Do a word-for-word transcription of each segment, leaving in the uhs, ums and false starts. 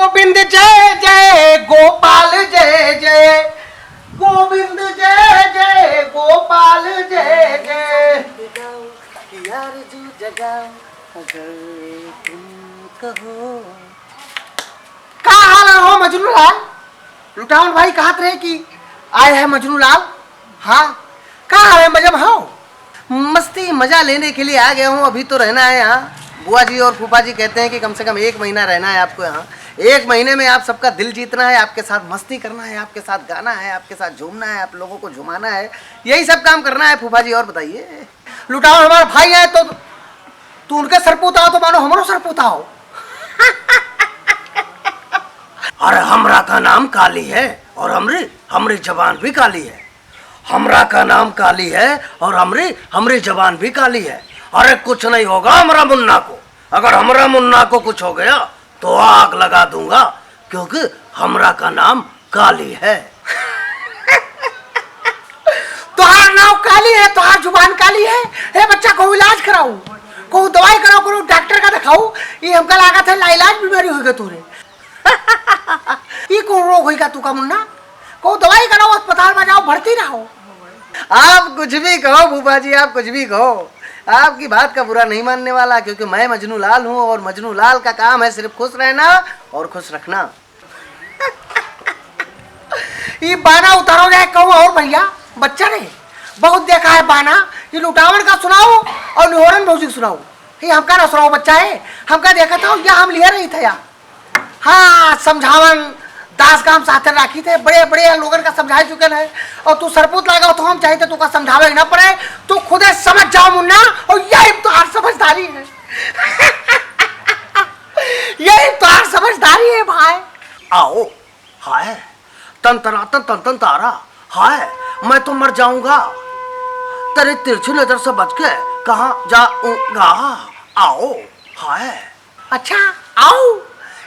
गोविंद जय जय गोपाल जय जय, गोविंद जय जय गोपाल जय जय। आरजू जगाओ अगर तुम कहो। का हाल है हो मजनू लाल? लुटावन भाई कहत रहे कि आए हैं मजनू लाल। हाँ, का हाल है, मजा में हो? मस्ती मजा लेने के लिए आ गया हूँ, अभी तो रहना है यहाँ। बुआ जी और फूफा जी कहते हैं कि कम से कम एक महीना रहना है आपको यहाँ। एक महीने में आप सबका दिल जीतना है, आपके साथ मस्ती करना है, आपके साथ गाना है, आपके साथ झूमना है, आप लोगों को झुमाना है, यही सब काम करना है फूफा जी। और बताइए, लुटाओ हमारा भाई है तो तू उनके सरपूत आओ तो मानो हमरो सरपूत आओ। अरे हमरा का नाम काली है और हमरी, हमरी जबान भी काली है। हमरा का नाम काली है और हमरी, हमरी जबान भी काली है। अरे कुछ नहीं होगा हमरा मुन्ना को। अगर हमरा मुन्ना को कुछ हो गया तो आग लगा दूंगा, क्योंकि हमरा का नाम काली है। तोहार नाम काली है, तोहार जुबान काली है। हे बच्चा, को इलाज कराऊ, को दवाई कराऊ, को डॉक्टर का दिखाऊ। ये हमका लागत है लाइलाज बीमारी होइगा तोरे। ई कौन रोग होइगा तू का मुन्ना? को दवाई कराओ, अस्पताल में जाओ, भर्ती रहो। आप कुछ भी कहो फूफा जी, आप कुछ भी कहो, आपकी बात का बुरा नहीं मानने वाला, क्योंकि मैं मजनू लाल हूँ और मजनू लाल का काम है सिर्फ खुश रहना और खुश रखना। ई बाना उतारो जाए कहूँ और भैया, बच्चा रे, बहुत देखा है बाना। ये लुटावन का सुनाओ और निहोरन भौजी का सुनाओ। ये हमका ना सुनाओ बच्चा है, हमका देखत हो या हम लिहे रही थे या। हाँ, समझावन दास का हम साथे राखी थे, बड़े बड़े लोगन का समझाए चुके हैं और तू सरपूत लागा हो तो हम चाहते तू का समझावे ही ना पड़े, तू खुदे समझ जाओ मुन्ना। और यही तो हर समझदारी है। यही तो हर समझदारी है भाई। आओ, हाय, तन तना तन तन तन तारा, हाय, मैं तो मर जाऊंगा, तेरी तिरछी नजर से बच के कहाँ जाऊंगा। आओ, हाय। अच्छा, आओ,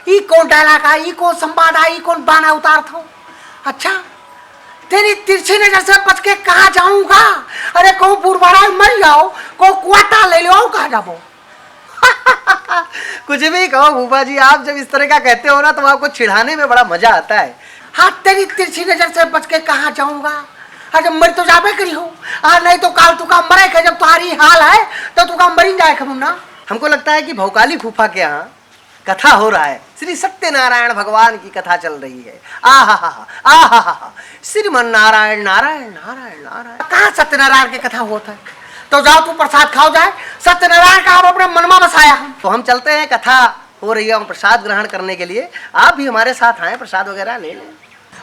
ई कौन डायलॉग आ, ई कौन संवाद आ, ई कौन बाना उतारत हो? अच्छा, तेरी तिरछी नजर से बच के कहाँ जाऊंगा? अरे, कहूँ बूढ़ बड़ा मर जाओ, कहूँ कुआता ले लो, कहाँ जाबो? कुछ भी कहो फूफा जी, आप जब इस तरह का कहते हो ना तो आपको चिढ़ाने में बड़ा मजा आता है। हाँ, तेरी तिरछी नजर से बच के कहाँ जाऊंगा? आज मर तो जाबे करी हो, आ नहीं तो काल तुका मरे के जब तुम्हारी हाल है तो तुका मरी जाए के मुन्ना। हमको लगता है कि भौकाली फूफा के यहाँ कथा हो रहा है, श्री सत्यनारायण भगवान की कथा चल रही है। आहा हा, आहा हा, श्रीमन नारायण, नारायण, नारायण, नारायण। कहाँ सत्यनारायण की कथा होत है? तो जाओ तू प्रसाद खाओ जाए, सत्यनारायण का हम अपने मन में बसाया हम। तो हम चलते हैं, कथा हो रही है, हम प्रसाद ग्रहण करने के लिए आप भी हमारे साथ आए, प्रसाद वगैरह ले लें।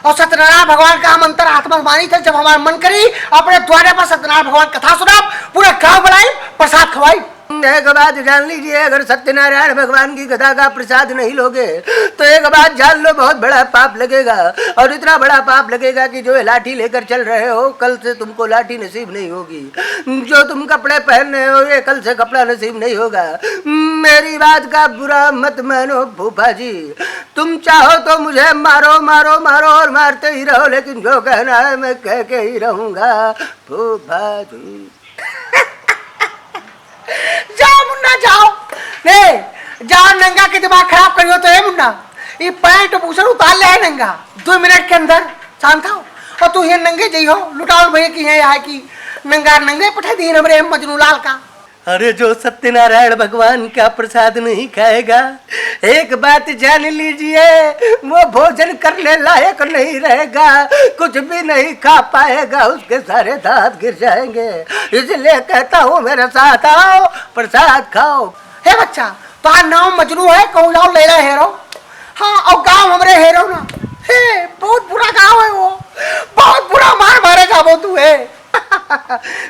और सत्यनारायण भगवान का हम अंतर आत्मा से मानी थे, जब हमारा मन करी अपने द्वारे पर सत्यनारायण भगवान कथा सुनाब, पूरा गांव बुलाई, प्रसाद खवाई। एक बात जान लीजिए, अगर सत्यनारायण भगवान की कथा का प्रसाद नहीं लोगे तो एक बात जान लो, बहुत बड़ा पाप लगेगा। और इतना बड़ा पाप लगेगा कि जो ये लाठी लेकर चल रहे हो, कल से तुमको लाठी नसीब नहीं होगी। जो तुम कपड़े पहन रहे हो, ये कल से कपड़ा नसीब नहीं होगा। मेरी बात का बुरा मत मानो फूफा जी, तुम चाहो तो मुझे मारो, मारो, मारो और मारते ही रहो, लेकिन जो कहना है मैं कह के ही रहूंगा फूफा जी। जाओ मुन्ना, जाओ। ए, जाओ, नंगा के दिमाग खराब करियो तो, ए मुन्ना, ये पैंट बूसर उतार ले है नंगा, दो मिनट के अंदर शांत हो। और तू ये नंगे जइहो, लुटाओ भैया की है यहाँ की नंगा, नंगे पठा दीन हमरे मजनू लाल का। अरे, जो सत्यनारायण भगवान का प्रसाद नहीं खाएगा, एक बात जान लीजिए, वो भोजन करने लायक नहीं रहेगा, कुछ भी नहीं खा पाएगा, उसके सारे दांत गिर जाएंगे। इसलिए कहता हूँ, मेरे साथ आओ, प्रसाद खाओ। हे बच्चा, तोहार नाम मजनू है, कहूँ जाओ लैला हेरो। हाँ, और गाँव हमरे हेरो ना। हे, बहुत बुरा गाँव है वो, बहुत बुरा मार मारे जाबो तू है।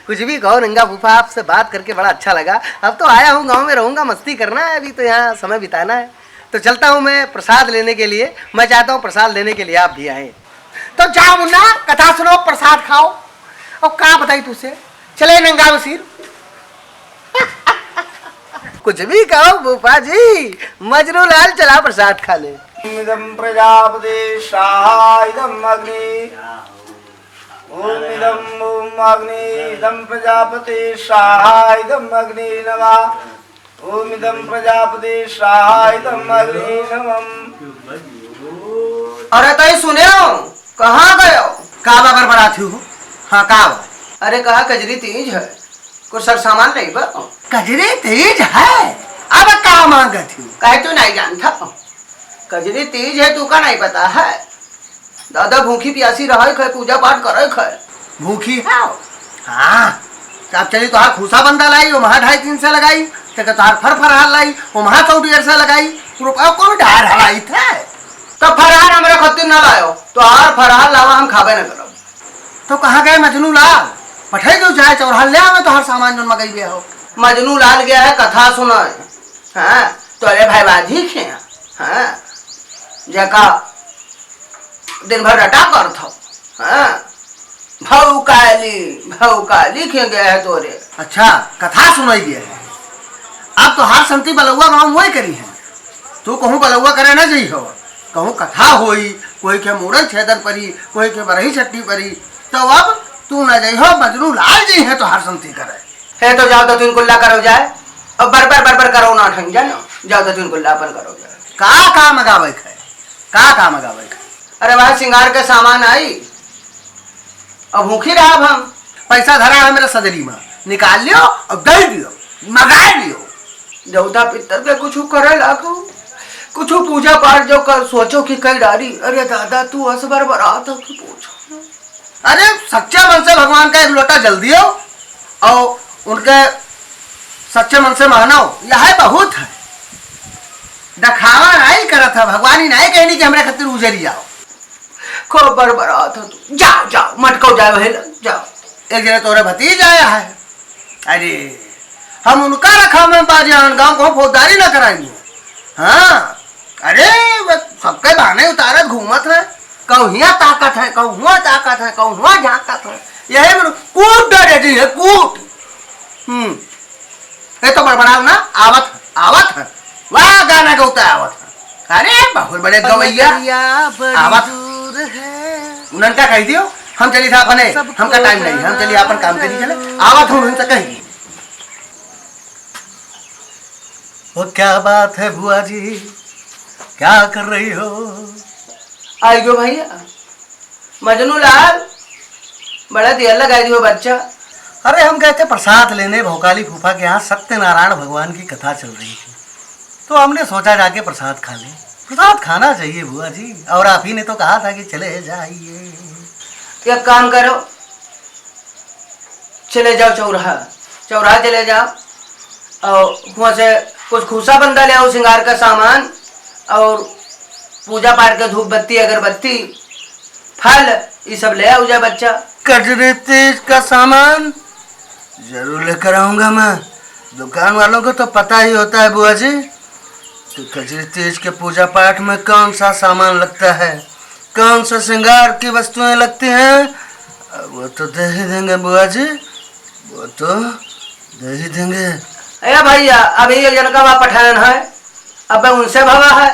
कुछ भी कहो नंगा फूफा, आपसे बात करके बड़ा अच्छा लगा। अब तो आया हूँ गाँव में, रहूंगा, मस्ती करना है, अभी तो यहाँ समय बिताना है। तो चलता हूँ मैं प्रसाद लेने के लिए, मैं चाहता हूँ प्रसाद लेने के लिए आप भी आए। तो जाओ मुन्ना, कथा सुनो, प्रसाद खाओ, और का बताई तुझसे, चले नंगा वसीर। कुछ भी कहो फूफा जी, मजनू लाल चला प्रसाद खा ले। इदं प्रजापति स्वाहा इदं अग्नि। ओम इदं ओम अग्नि इदं प्रजापति स्वाहा इदं अग्नि नमः। ओम इदम प्रजापति स्वाहा, इदम अग्नि नमः। अरे तई सुनेउ, कहाँ गयो? का बा बरबरात हो? हाँ, का बा? अरे कहा कजरी तीज है, कुछ सर सामान लेबा? कजरी तीज है? अब का मांगत हो? काहे तू नहीं जानता? कजरी तीज है, तू का नहीं पता है? दादा भूखी प्यासी रहै खै, पूजा पाठ करै खै। भूखी है? हाँ। तो अब चली तोहार खूसा बंदा लाई, वो महा ढाई तीन सौ लगाई, तो तोहार फर फरहार लाई, वो महा सौ डेढ़ सौ लगाई, रुपया को भी ढार हलाई थे। तो फरहार हमरे खातिर ना लायो, तोहार फरहार लावा हम खाबे ना करब। तो कहाँ गए मजनू लाल? पठाई दो जाए चौराहा ले आवे तोहार सामान जोन मगई बे हो। मजनू लाल गया है कथा सुनाए। हाँ, तोरे भाई बाजी खे, हाँ, जेका दिन भर रटा करत हो, हाँ, भौकाली, भौकाली खे गया है तोरे। अच्छा, कथा सुनाई गया है। अब तोहार संती बलौआ गाँव मोय करी है। तू कहूँ बलौआ करे ना जई हो, कहूँ कथा होई, कोई के मूड़न छेदन परी, कोई के बरही छट्टी परी, तो अब तू ना जई हो, मजनू लाल जई है तोहार संती करे। हे तो जाओ दो तीन कुल्ला करो जाए, अब बर बर बर बर करो ना ठंग जाए, जाओ दो तीन कुल्ला अपन करो जाए। का काम गावे है, का काम गावे है? अरे वह सिंगार के सामान आई, अब भूखी रहब हम। पैसा धरा है मेरे सदरी में, निकाल लियो और दे दियो, मगाए लियो। देवता पितर के कुछ करे लागो, कुछ पूजा पाठ जो कर सोचो कि कई डारी। अरे दादा तू अस बरबरात हो कि पूछो। अरे सच्चे मन से भगवान का एक लोटा जल दियो और उनके सच्चे मन से मानो, यह बहुत है। दिखावा नहीं करत है, भगवान ही नहीं कहनी कि हमरे खातिर उजरी आओ। खूब बरबरात हो तू। जाओ, जाओ, मटको जाओ, है ना, जाओ। एक जने तोरे भतीज आया है। अरे, हम उनका रखा में बाजान गाँव को फौजदारी ना कराएंगे। हाँ, अरे, वो सबके बहाने उतारत घूमत है। कहूँ हियाँ ताकत है, कहूँ हुआँ ताकत है, कहूँ हुआँ झाँकत है। यही में कूट डरे जी है, कूट। हम्म। ए तो बड़बड़ाओ ना, आवत ह, आवत ह। वाह, गाना गौता आवत ह। अरे, बहुत बड़े गवैया। पगलिया बड़ी आवत। दूर है। उन्हन का कह दियो, हम चली था अपने, सबको हमका टाइम नहीं, हम चली अपन काम करी चले। आवत हूँ, उनसे कही। वो क्या बात है बुआ जी, क्या कर रही हो? आई गयो भैया। मजनू लाल, बड़ा देर लगाई दियो बच्चा। अरे, हम गए थे प्रसाद लेने भोकाली फूफा के यहाँ, सत्यनारायण भगवान की कथा चल रही थी, तो हमने सोचा जाके प्रसाद खा लें। प्रसाद खाना चाहिए बुआ जी, और आप ही ने तो कहा था कि चले जाइए। एक काम करो, चले जाओ चौराहा, चौराहा चले जाओ और वहाँ से कुछ खूसा बंदा ले आओ, सिंगार का सामान और पूजा पाठ का धूप बत्ती अगरबत्ती, फल, ये सब ले आओ जा बच्चा। कजरी तीज का सामान जरूर लेकर आऊंगा मैं। दुकान वालों को तो पता ही होता है बुआ जी कि कजरी तीज के पूजा पाठ में कौन सा सामान लगता है, कौन सा श्रृंगार की वस्तुएं लगती हैं, वो तो दे ही देंगे बुआ जी, वो तो दे ही देंगे। ए भैया, अभी ये जनका बा पठान है, अब उनसे भवा है।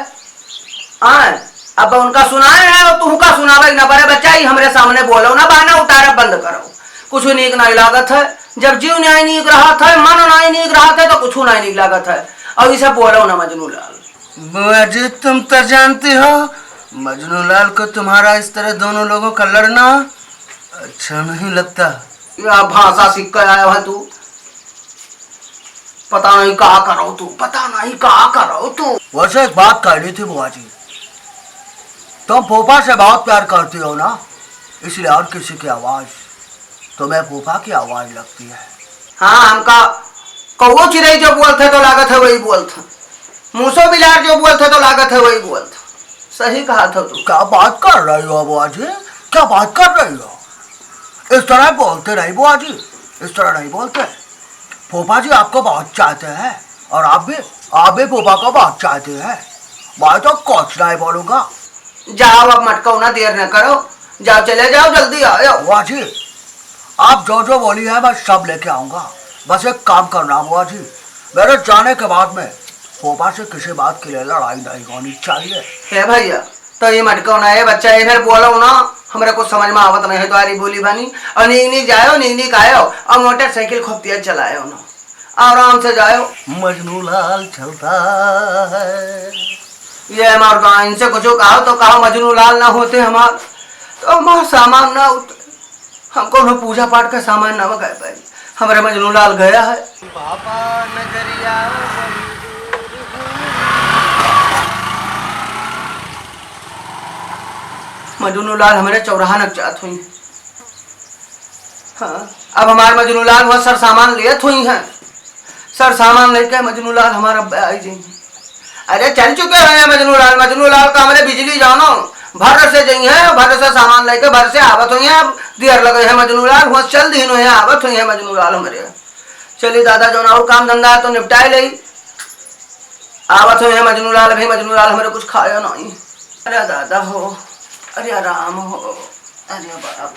आए, अब उनका सुनाए है और तुहका सुनावे न पड़े बच्चा, ही हमरे सामने बोलो ना, बहाना उतारे बंद करो। कुछ नीक नहीं लागत है, जब जीव नहीं नीक रहत है, मन नहीं नीक रहत है, तो कुछ नहीं नीक लागत है। और इसे बोलो ना मजनू लाल। बुआ जी, तुम तो जानती हो, मजनू लाल को तुम्हारा इस तरह दोनों लोगों का लड़ना अच्छा नहीं लगता। या भाषा सीख के आया है तू, पता नहीं का करो तू, पता नहीं का करो तू। वैसे एक बात कहनी थी बुआ जी, तुम फूफा से बहुत प्यार करती हो ना, इसलिए हर किसी की आवाज तुम्हें फूफा की आवाज लगती है। हाँ, हमका कौओ चिरई जो बोलत है तो लागत है वही बोलत है, मूसो बिलार जो बोलत है तो लागत है वही बोलत है। सही कहा था तू। क्या बात कर रही हो बुआ जी, क्या बात कर रही हो? इस तरह बोलते नहीं बुआ जी, इस तरह नहीं बोलते। फूफा जी आपको बहुत चाहते हैं और आप भी, आप भी फूफा को बहुत चाहते हैं। मैं तो कुछ नहीं बोलूंगा। जाओ, अब मटकाओ ना, देर न करो, जाओ, चले जाओ, जल्दी आओ। बुआ जी, आप जो जो बोली है, मैं सब लेके आऊंगा। बस एक काम करना बुआ जी, मेरे जाने के बाद में फूफा से किसी बात के लिए लड़ाई नहीं होनी चाहिए। हे भैया, तो ये मटकाओ ना, ये बच्चा इधर बोलो ना, हमरे कुछ समझ में आवत नहीं है तुम्हारी बोली बानी। और नीक नीक जायो, नीक नीक आयो, और मोटरसाइकिल खूब तेज चलायो ना। आराम से जायो, मजनू लाल चलता है। ये हमार गाँव, इनसे कुछ कहो तो कहो, मजनू लाल ना होते हमार, तो हमार सामान ना होते, हम कौनो पूजा पाठ का सामान ना मंगाए पाई। हमारे मजनू लाल गया है। बाबा नगरिया मजनू लाल हमारे चौराहा नक जात हुई। हाँ, अब हमार मजनू लाल हुआ सर सामान लेत हुई हैं। सर सामान लेके मजनू लाल हमारा अब आई जाई। अरे चल चुके हैं मजनू लाल, मजनू लाल का हमरे बिजली जानो, भर से जाई हैं, भर से सामान लेके भर से आवत हुई हैं। अब देर लगे हैं मजनू लाल, हुआ चल दीन हुई हैं, आवत हुई हैं मजनू लाल हमरे। चली दादा, जौन और काम धंधा है तो निपटाए ले। आवत हुई हैं मजनू लाल, अभी मजनू लाल हमरे कुछ खायो नहीं। अरे दादा हो, अरे राम हो, अरे बाप।